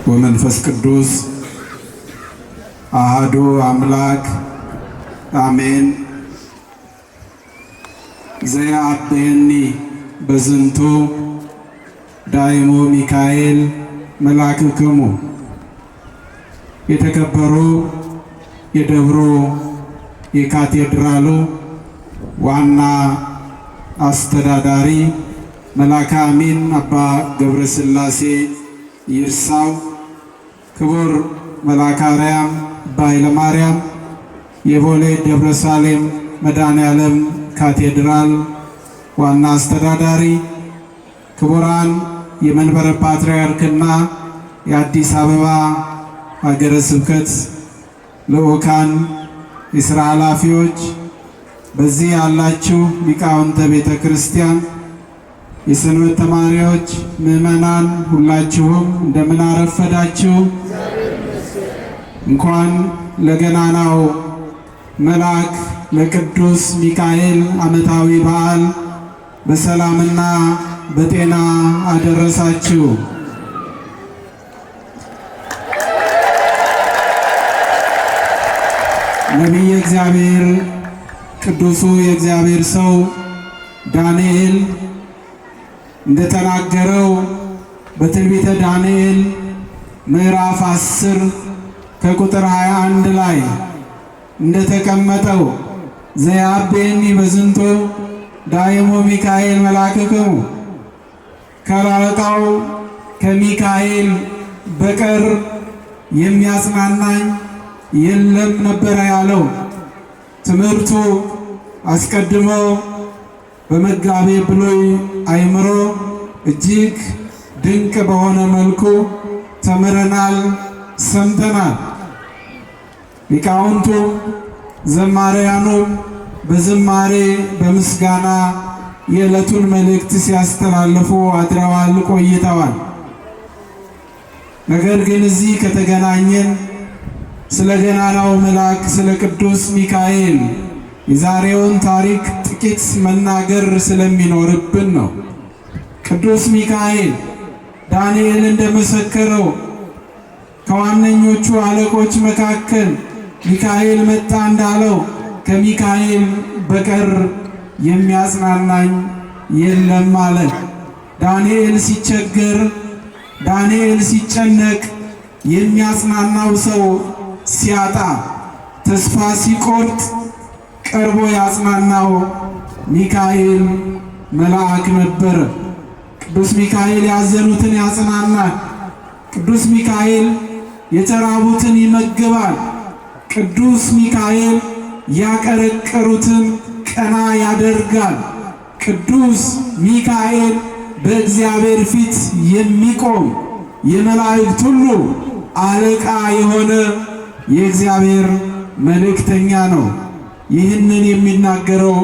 ወመንፈስ ቅዱስ አሃዱ አምላክ አሜን። ዘየዐብየኒ በዝንቱ ዳይሙ ሚካኤል መላክክሙ። የተከበሩ የደብሩ የካቴድራሉ ዋና አስተዳዳሪ መልአከ አሚን አባ ገብረ ሥላሴ ይርሳው፣ ክቡር መልአከ አርያም አባ ኃይለማርያም የቦሌ ደብረ ሳሌም መድኃኔዓለም ካቴድራል ዋና አስተዳዳሪ፣ ክቡራን የመንበረ ፓትርያርክና የአዲስ አበባ ሀገረ ስብከት ልዑካን፣ የሥራ ኃላፊዎች፣ በዚህ ያላችሁ ሊቃውንተ ቤተ ክርስቲያን፣ የሰንበት ተማሪዎች፣ ምዕመናን ሁላችሁም እንደምን አረፈዳችሁ? እንኳን ለገናናው መልአክ ለቅዱስ ሚካኤል ዓመታዊ በዓል በሰላምና በጤና አደረሳችሁ። ነቢየ እግዚአብሔር ቅዱሱ የእግዚአብሔር ሰው ዳንኤል እንደተናገረው በትንቢተ ዳንኤል ምዕራፍ 10 ከቁጥር 21 ላይ እንደተቀመጠው ዘያቤኒ በዝንቱ ዳይሞ ሚካኤል መላክክሙ፣ ከአለቃው ከሚካኤል በቀር የሚያጽናናኝ የለም ነበረ ያለው። ትምህርቱ አስቀድሞ በመጋቤ ብሉይ አእምሮ እጅግ ድንቅ በሆነ መልኩ ተምረናል፣ ሰምተናል። ሊቃውንቱ ዘማሪያኑ በዝማሬ በምስጋና የዕለቱን መልእክት ሲያስተላልፉ አድረዋል፣ ቆይተዋል። ነገር ግን እዚህ ከተገናኘን ስለ ገናናው መልአክ ስለ ቅዱስ ሚካኤል የዛሬውን ታሪክ ጥቂት መናገር ስለሚኖርብን ነው። ቅዱስ ሚካኤል ዳንኤል እንደመሰከረው ከዋነኞቹ አለቆች መካከል ሚካኤል መጣ እንዳለው ከሚካኤል በቀር የሚያጽናናኝ የለም አለ። ዳንኤል ሲቸገር፣ ዳንኤል ሲጨነቅ የሚያጽናናው ሰው ሲያጣ ተስፋ ሲቆርጥ ቀርቦ ያጽናናው ሚካኤል መልአክ ነበር። ቅዱስ ሚካኤል ያዘኑትን ያጽናናል። ቅዱስ ሚካኤል የተራቡትን ይመግባል። ቅዱስ ሚካኤል ያቀረቀሩትን ቀና ያደርጋል። ቅዱስ ሚካኤል በእግዚአብሔር ፊት የሚቆም የመላእክት ሁሉ አለቃ የሆነ የእግዚአብሔር መልእክተኛ ነው። ይህንን የሚናገረው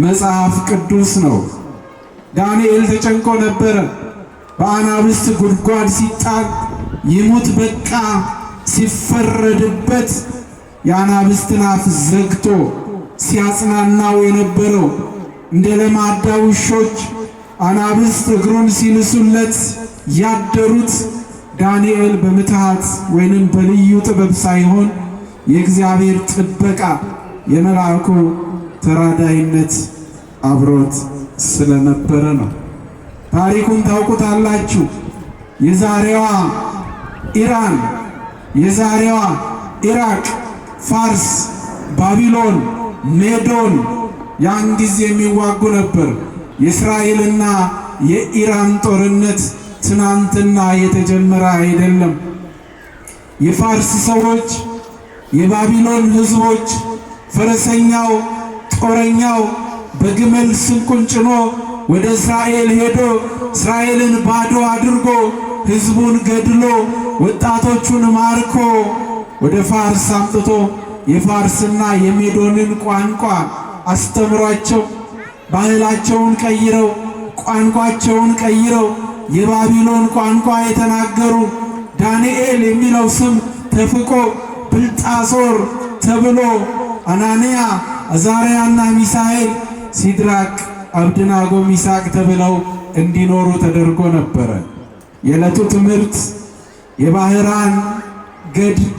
መጽሐፍ ቅዱስ ነው። ዳንኤል ተጨንቆ ነበረ። በአናብስት ጉድጓድ ሲጣል ይሙት በቃ ሲፈረድበት የአናብስትን አፍ ዘግቶ ሲያጽናናው የነበረው እንደ ለማዳ ውሾች አናብስት እግሩን ሲልሱለት ያደሩት ዳንኤል በምትሃት ወይንም በልዩ ጥበብ ሳይሆን የእግዚአብሔር ጥበቃ የመልአኩ ተራዳይነት አብሮት ስለነበረ ነው። ታሪኩን ታውቁታላችሁ። የዛሬዋ ኢራን፣ የዛሬዋ ኢራቅ፣ ፋርስ፣ ባቢሎን፣ ሜዶን ያን ጊዜ የሚዋጉ ነበር። የእስራኤልና የኢራን ጦርነት ትናንትና የተጀመረ አይደለም። የፋርስ ሰዎች፣ የባቢሎን ሕዝቦች ፈረሰኛው ጦረኛው በግመል ስንቁን ጭኖ ወደ እስራኤል ሄዶ እስራኤልን ባዶ አድርጎ ሕዝቡን ገድሎ ወጣቶቹን ማርኮ ወደ ፋርስ አምጥቶ የፋርስና የሜዶንን ቋንቋ አስተምሯቸው ባህላቸውን ቀይረው ቋንቋቸውን ቀይረው የባቢሎን ቋንቋ የተናገሩ ዳንኤል የሚለው ስም ተፍቆ ብልጣሶር ተብሎ አናንያ፣ አዛርያና ሚሳኤል፣ ሲድራቅ፣ አብድናጎ፣ ሚሳቅ ተብለው እንዲኖሩ ተደርጎ ነበረ። የዕለቱ ትምህርት የባህራን ገድል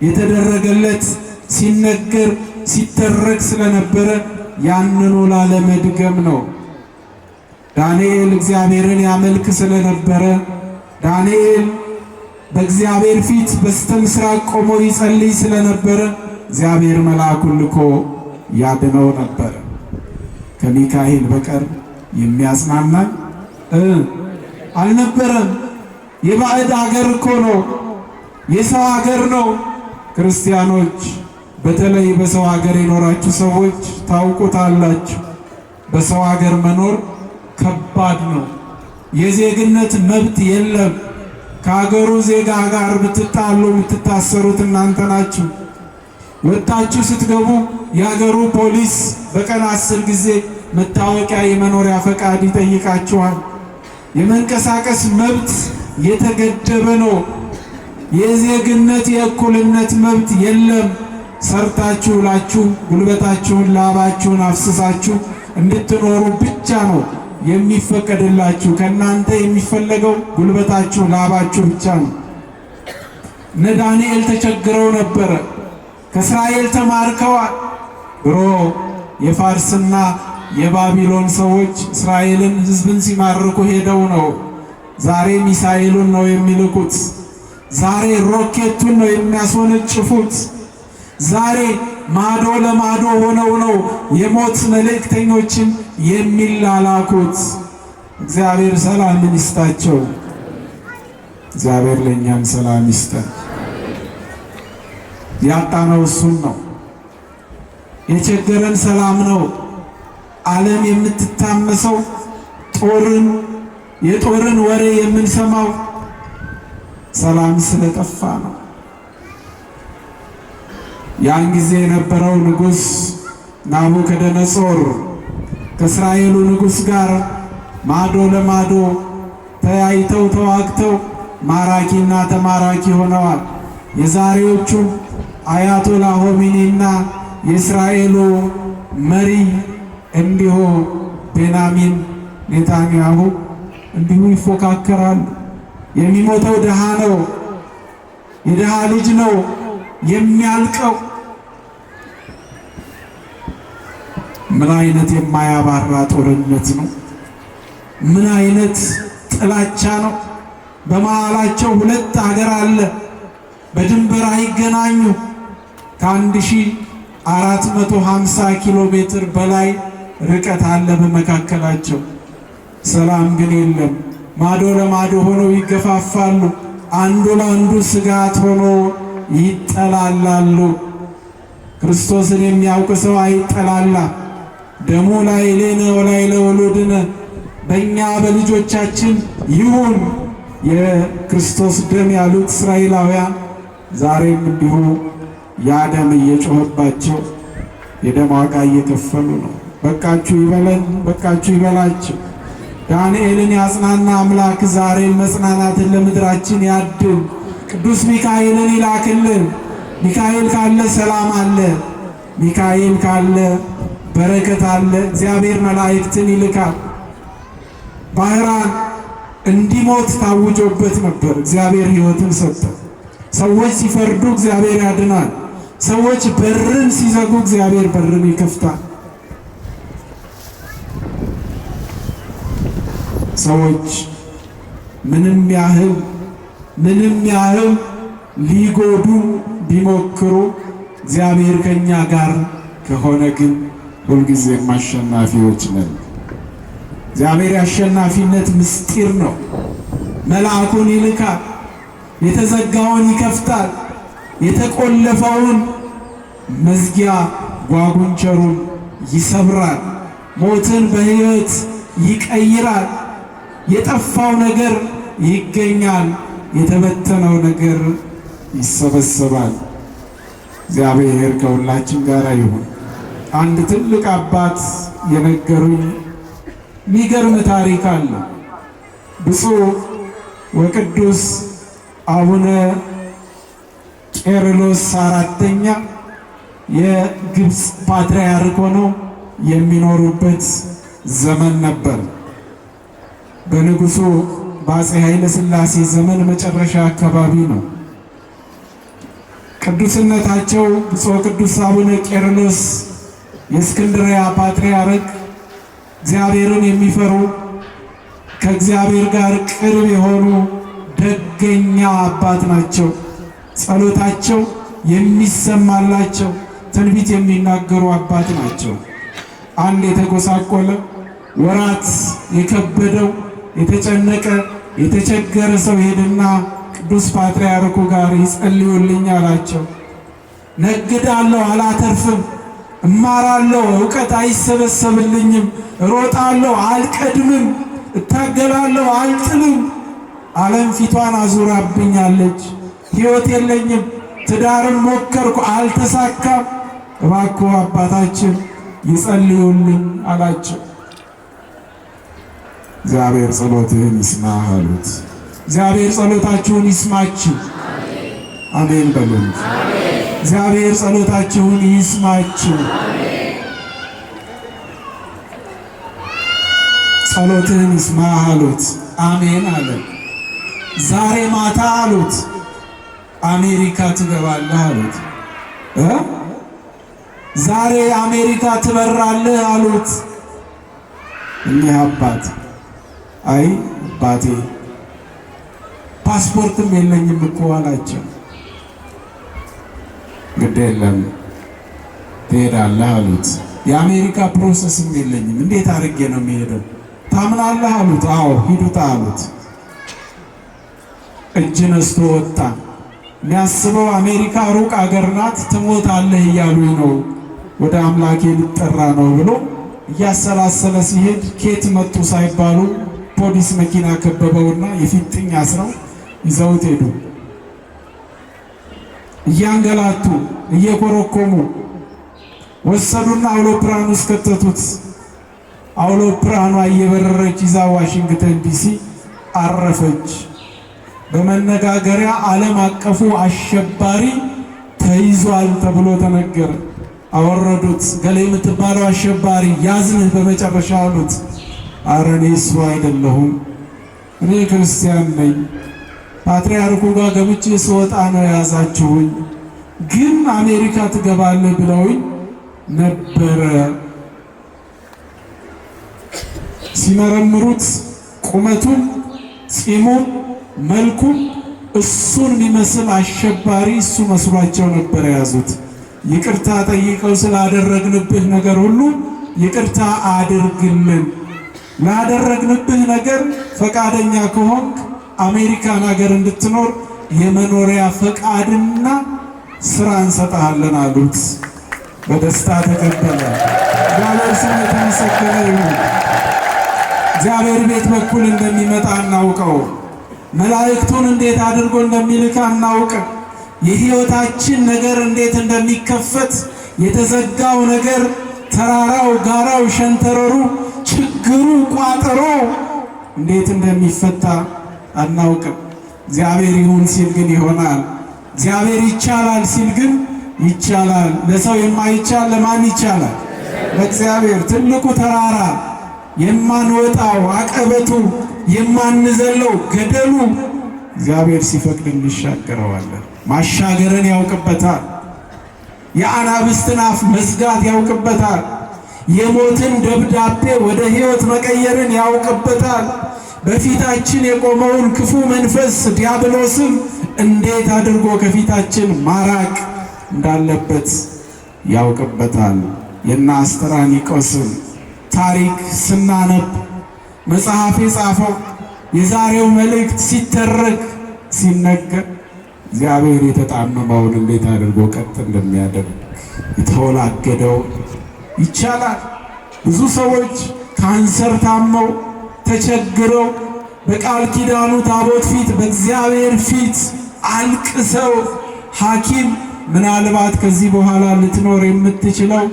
የተደረገለት ሲነገር ሲተረክ ስለነበረ ያንኑ ላለመድገም ነው። ዳንኤል እግዚአብሔርን ያመልክ ስለነበረ፣ ዳንኤል በእግዚአብሔር ፊት በስተምስራቅ ቆሞ ይጸልይ ስለነበረ እግዚአብሔር መልአኩን ልኮ ያድነው ነበር። ከሚካኤል በቀር የሚያጽናናኝ አልነበረም። የባዕድ አገር እኮ ነው፣ የሰው አገር ነው። ክርስቲያኖች፣ በተለይ በሰው ሀገር የኖራችሁ ሰዎች ታውቁታላችሁ። በሰው ሀገር መኖር ከባድ ነው። የዜግነት መብት የለም። ከሀገሩ ዜጋ ጋር ብትጣሉ የምትታሰሩት እናንተ ናችሁ። ወጥታችሁ ስትገቡ የሀገሩ ፖሊስ በቀን 10 ጊዜ መታወቂያ፣ የመኖሪያ ፈቃድ ይጠይቃችኋል። የመንቀሳቀስ መብት የተገደበ ነው። የዜግነት የእኩልነት መብት የለም። ሰርታችሁ ውላችሁ ጉልበታችሁን ላባችሁን አፍስሳችሁ እንድትኖሩ ብቻ ነው የሚፈቀድላችሁ። ከእናንተ የሚፈለገው ጉልበታችሁ ላባችሁ ብቻ ነው። እነ ዳንኤል ተቸግረው ነበረ። ከእስራኤል ተማርከዋል። ድሮ የፋርስና የባቢሎን ሰዎች እስራኤልን ሕዝብን ሲማርኩ ሄደው ነው። ዛሬ ሚሳኤሉን ነው የሚልኩት። ዛሬ ሮኬቱን ነው የሚያስወነጭፉት። ዛሬ ማዶ ለማዶ ሆነው ነው የሞት መልእክተኞችን የሚላላኩት። እግዚአብሔር ሰላምን ይስጣቸው። እግዚአብሔር ለእኛም ሰላም ይስጠን። ያጣነው እሱን ነው። የቸገረን ሰላም ነው። ዓለም የምትታመሰው ጦርን የጦርን ወሬ የምንሰማው ሰላም ስለጠፋ ነው። ያን ጊዜ የነበረው ንጉሥ ናቡከደነጾር ከእስራኤሉ ንጉሥ ጋር ማዶ ለማዶ ተያይተው ተዋግተው ማራኪና ተማራኪ ሆነዋል። የዛሬዎቹ አያቶላ ሆሚኒና የእስራኤሉ መሪ እንዲሁ ቤንያሚን ኔታንያሁ እንዲሁ ይፎካከራሉ። የሚሞተው ድሃ ነው፣ የድሃ ልጅ ነው የሚያልቀው። ምን አይነት የማያባራ ጦርነት ነው? ምን አይነት ጥላቻ ነው? በመሃላቸው ሁለት አገር አለ። በድንበር አይገናኙ። ከ1450 ኪሎ ሜትር በላይ ርቀት አለ በመካከላቸው። ሰላም ግን የለም። ማዶ ለማዶ ሆነው ይገፋፋሉ። አንዱ ለአንዱ ስጋት ሆኖ ይጠላላሉ። ክርስቶስን የሚያውቅ ሰው አይጠላላ። ደሙ ላዕሌነ ወላዕለ ውሉድነ፣ በእኛ በልጆቻችን ይሁን የክርስቶስ ደም ያሉት እስራኤላውያን ዛሬም እንዲሁ ያ ደም እየጮኸባቸው የደም ዋጋ እየከፈሉ ነው። በቃችሁ ይበለን፣ በቃችሁ ይበላችሁ። ዳንኤልን ያጽናና አምላክ ዛሬም መጽናናትን ለምድራችን ያድል። ቅዱስ ሚካኤልን ይላክልን። ሚካኤል ካለ ሰላም አለ። ሚካኤል ካለ በረከት አለ። እግዚአብሔር መላእክትን ይልካል። ባህራን እንዲሞት ታውጆበት ነበር። እግዚአብሔር ሕይወትን ሰጠ። ሰዎች ሲፈርዱ እግዚአብሔር ያድናል። ሰዎች በርን ሲዘጉ እግዚአብሔር በርን ይከፍታል። ሰዎች ምንም ያህል ምንም ያህል ሊጎዱ ቢሞክሩ እግዚአብሔር ከኛ ጋር ከሆነ ግን ሁልጊዜም አሸናፊዎች ነን። እግዚአብሔር የአሸናፊነት ምስጢር ነው። መልአኩን ይልካል፣ የተዘጋውን ይከፍታል፣ የተቆለፈውን መዝጊያ ጓጉንቸሩን ይሰብራል፣ ሞትን በሕይወት ይቀይራል። የጠፋው ነገር ይገኛል፣ የተበተነው ነገር ይሰበሰባል። እግዚአብሔር ከሁላችን ጋር ይሁን። አንድ ትልቅ አባት የነገሩኝ የሚገርም ታሪክ አለ። ብፁዕ ወቅዱስ አቡነ ቄርሎስ አራተኛ የግብፅ ፓትርያርክ ሆነው የሚኖሩበት ዘመን ነበር። በንጉሱ በአፄ ኃይለ ሥላሴ ዘመን መጨረሻ አካባቢ ነው። ቅዱስነታቸው ብፁዕ ቅዱስ አቡነ ቄርሎስ የእስክንድርያ ፓትርያርክ እግዚአብሔርን የሚፈሩ ከእግዚአብሔር ጋር ቅርብ የሆኑ ደገኛ አባት ናቸው። ጸሎታቸው የሚሰማላቸው ትንቢት የሚናገሩ አባት ናቸው። አንድ የተጎሳቆለ ወራት የከበደው የተጨነቀ የተቸገረ ሰው ሄድና ቅዱስ ፓትርያርኩ ጋር ይጸልዩልኝ አላቸው። ነግዳለሁ፣ አላተርፍም፣ እማራለሁ፣ እውቀት አይሰበሰብልኝም፣ እሮጣለሁ፣ አልቀድምም፣ እታገላለሁ፣ አልጥልም፣ ዓለም ፊቷን አዙራብኛለች፣ ሕይወት የለኝም፣ ትዳርም ሞከርኩ፣ አልተሳካም፣ እባክዎ አባታችን ይጸልዩልኝ አላቸው። እግዚአብሔር ጸሎትህን ይስማ አሉት። እግዚአብሔር ጸሎታችሁን ይስማችሁ። አሜን በሉ። እግዚአብሔር ጸሎታችሁን ይስማችሁ። ጸሎትህን ይስማ አሉት። አሜን አለ። ዛሬ ማታ አሉት አሜሪካ ትገባለህ አሉት። ዛሬ አሜሪካ ትበራለህ አሉት። እኒህ አባት አይ አባቴ ፓስፖርትም የለኝም እኮ አላቸው። ግድ የለም ትሄዳለህ አሉት። የአሜሪካ process ም የለኝም እንዴት አድርጌ ነው የሚሄደው? ታምናለህ አሉት። አዎ ሂዱታ አሉት። እጅ ነስቶ ወጣ። የሚያስበው አሜሪካ ሩቅ አገር ናት፣ ትሞታለህ እያሉ ነው፣ ወደ አምላኬ ሊጠራ ነው ብሎ እያሰላሰለ ሲሄድ ኬት መጡ ሳይባሉ ፖሊስ መኪና ከበበውና የፊጥኝ አስረው ይዘውት ሄዱ። እያንገላቱ እየኮረኮሙ ወሰዱና አውሮፕላን ውስጥ ከተቱት። አውሮፕላኗ እየበረረች ይዛ ዋሽንግተን ዲሲ አረፈች። በመነጋገሪያ ዓለም አቀፉ አሸባሪ ተይዟል ተብሎ ተነገረ። አወረዱት። ገሌ የምትባለው አሸባሪ ያዝንህ በመጨረሻ አሉት። አረ እኔ እሱ አይደለሁም፣ እኔ ክርስቲያን ነኝ። ፓትርያርኩ ጋር ገብቼ ስወጣ ነው የያዛችሁኝ፣ ግን አሜሪካ ትገባለህ ብለውኝ ነበረ። ሲመረምሩት ቁመቱም ጺሙም መልኩም እሱን የሚመስል አሸባሪ እሱ መስሏቸው ነበር የያዙት። ይቅርታ ጠይቀው ስላደረግንብህ ነገር ሁሉ ይቅርታ አድርግልን፣ ላደረግንብህ ነገር ፈቃደኛ ከሆንክ አሜሪካን ሀገር እንድትኖር የመኖሪያ ፈቃድና ስራ እንሰጥሃለን አሉት። በደስታ ተቀበለ። እግዚአብሔር ስም የተመሰገነ ይሁን። እግዚአብሔር ቤት በኩል እንደሚመጣ አናውቀው። መላእክቱን እንዴት አድርጎ እንደሚልክ አናውቅም። የሕይወታችን ነገር እንዴት እንደሚከፈት የተዘጋው ነገር ተራራው፣ ጋራው፣ ሸንተረሩ፣ ችግሩ፣ ቋጠሮ እንዴት እንደሚፈታ አናውቅም። እግዚአብሔር ይሁን ሲል ግን ይሆናል። እግዚአብሔር ይቻላል ሲል ግን ይቻላል። ለሰው የማይቻል ለማን ይቻላል? ለእግዚአብሔር። ትልቁ ተራራ የማንወጣው አቀበቱ የማንዘለው ገደሉ እግዚአብሔር ሲፈቅድ እንሻገረዋለን። ማሻገርን ያውቅበታል። የአናብስትን አፍ መዝጋት ያውቅበታል። የሞትን ደብዳቤ ወደ ሕይወት መቀየርን ያውቅበታል። በፊታችን የቆመውን ክፉ መንፈስ ዲያብሎስን እንዴት አድርጎ ከፊታችን ማራቅ እንዳለበት ያውቅበታል። የነ አስትራኒቆስን ታሪክ ስናነብ መጽሐፍ የጻፈው የዛሬው መልእክት ሲተረክ ሲነገር እግዚአብሔር የተጣመመውን እንዴት አድርጎ ቀጥ እንደሚያደርግ የተወላገደው ይቻላል። ብዙ ሰዎች ካንሰር ታመው ተቸግረው በቃል ኪዳኑ ታቦት ፊት በእግዚአብሔር ፊት አልቅሰው ሐኪም ምናልባት ከዚህ በኋላ ልትኖር የምትችለው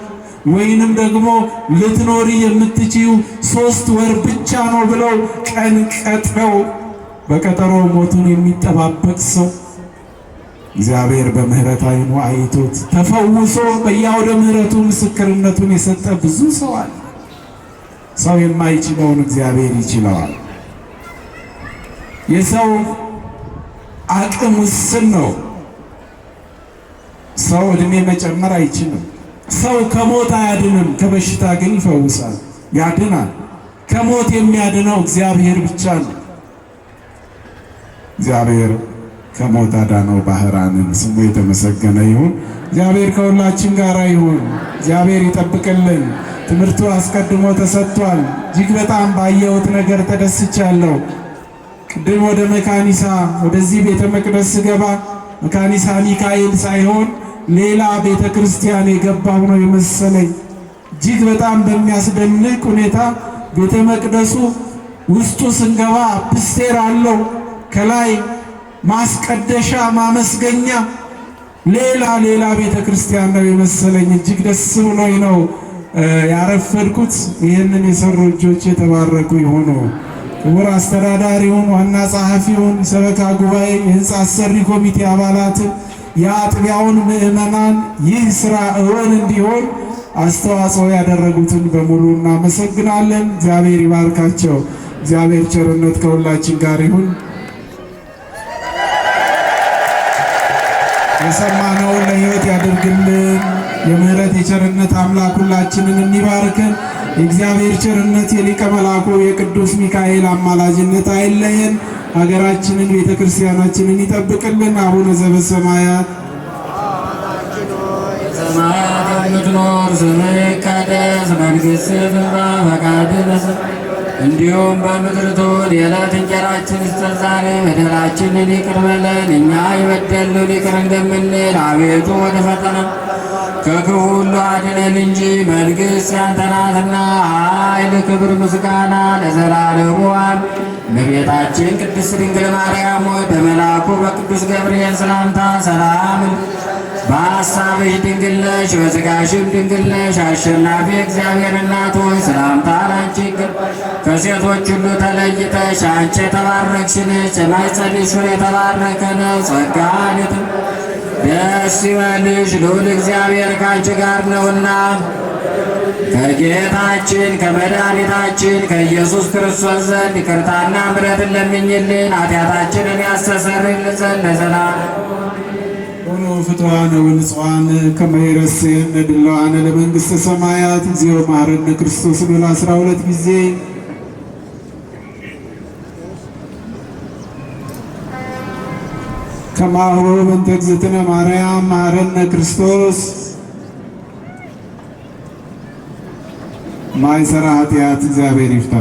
ወይንም ደግሞ ልትኖሪ የምትችይው 3 ወር ብቻ ነው ብለው ቀን ቀጥረው በቀጠሮ ሞቱን የሚጠባበቅ ሰው እግዚአብሔር በምሕረት ዓይኑ አይቶት ተፈውሶ በየአውደ ምሕረቱ ምስክርነቱን የሰጠ ብዙ ሰው አለ። ሰው የማይችለውን እግዚአብሔር ይችለዋል። የሰው አቅም ውስን ነው። ሰው እድሜ መጨመር አይችልም። ሰው ከሞት አያድንም፣ ከበሽታ ግን ይፈውሳል፣ ያድናል። ከሞት የሚያድነው እግዚአብሔር ብቻ ነው። እግዚአብሔር ከሞት አዳነው ባህራንን፣ ስሙ የተመሰገነ ይሁን። እግዚአብሔር ከሁላችን ጋር ይሁን። እግዚአብሔር ይጠብቅልን። ትምህርቱ አስቀድሞ ተሰጥቷል። እጅግ በጣም ባየሁት ነገር ተደስቻለሁ። ቅድም ወደ መካኒሳ ወደዚህ ቤተ መቅደስ ስገባ መካኒሳ ሚካኤል ሳይሆን ሌላ ቤተ ክርስቲያን የገባሁ ነው የመሰለኝ። እጅግ በጣም በሚያስደንቅ ሁኔታ ቤተ መቅደሱ ውስጡ ስንገባ upstair አለው፣ ከላይ ማስቀደሻ ማመስገኛ፣ ሌላ ሌላ ቤተ ክርስቲያን ነው የመሰለኝ። እጅግ ደስ ብሎኝ ነው ያረፈድኩት። ይህንን የሰሩ እጆች የተባረኩ ይሁኑ። ክቡር አስተዳዳሪውን፣ ዋና ጸሐፊውን፣ ሰበካ ጉባኤ፣ የሕንፃ አሰሪ ኮሚቴ አባላትን፣ የአጥቢያውን ምዕመናን ይህ ስራ እውን እንዲሆን አስተዋጽኦ ያደረጉትን በሙሉ እናመሰግናለን። እግዚአብሔር ይባርካቸው። እግዚአብሔር ቸርነት ከሁላችን ጋር ይሁን። የሰማነውን ለሕይወት ያደርግልን። የምሕረት የቸርነት አምላክ ሁላችንን የሚባርክን። የእግዚአብሔር ቸርነት የሊቀ መላኩ የቅዱስ ሚካኤል አማላጅነት አይለየን። ሀገራችንን ቤተ ክርስቲያናችንን ይጠብቅልን። አቡነ ዘበሰማያት ሰማያት የምትኖር ስምህ ይቀደስ፣ መንግሥትህ ትምጣ፣ ፈቃድህ በሰማይ እንዲሁም በምድር ትሁን። የዕለት እንጀራችንን ስጠን ዛሬ፣ በደላችንን ይቅር በለን እኛ የበደሉንን ይቅር እንደምንል፣ አቤቱ ወደ ፈተና ከክፉ ሁሉ አድነን እንጂ መንግሥት ያንተ ናትና፣ ኃይል፣ ክብር፣ ምስጋና ለዘላለሙ አሜን። እመቤታችን ቅድስት ድንግል ማርያም ሆይ በመልአኩ በቅዱስ ገብርኤል ሰላምታ ሰላም በሐሳብሽ ድንግል ነሽ፣ በሥጋሽም ድንግል ነሽ። አሸናፊ እግዚአብሔር እናት ሆይ ሰላምታ ላንቺ ይገባል። ከሴቶች ሁሉ ተለይተሽ አንቺ የተባረክሽ ነሽ፣ የማኅፀንሽ ፍሬ የተባረከ ነው። ጸጋን ደስ ይበልሽ፣ ልዑል እግዚአብሔር ከአንቺ ጋር ነውና ከጌታችን ከመድኃኒታችን ከኢየሱስ ክርስቶስ ዘንድ ይቅርታና ምሕረትን ለምኝልን ኃጢአታችንን ያስተሰርይልን ዘንድ ለዘላለሙ ሆኖ ፍትዋነ ወንጽዋነ ከመ ይረስየነ ድለዋነ ለመንግሥተ ሰማያት። እግዚኦ መሐረነ ክርስቶስ ብሎ 12 ጊዜ። ከማሁ በእንተ እግዝእትነ ማርያም መሐረነ ክርስቶስ። ማይሰራ ኃጢአት እግዚአብሔር ይፍታ።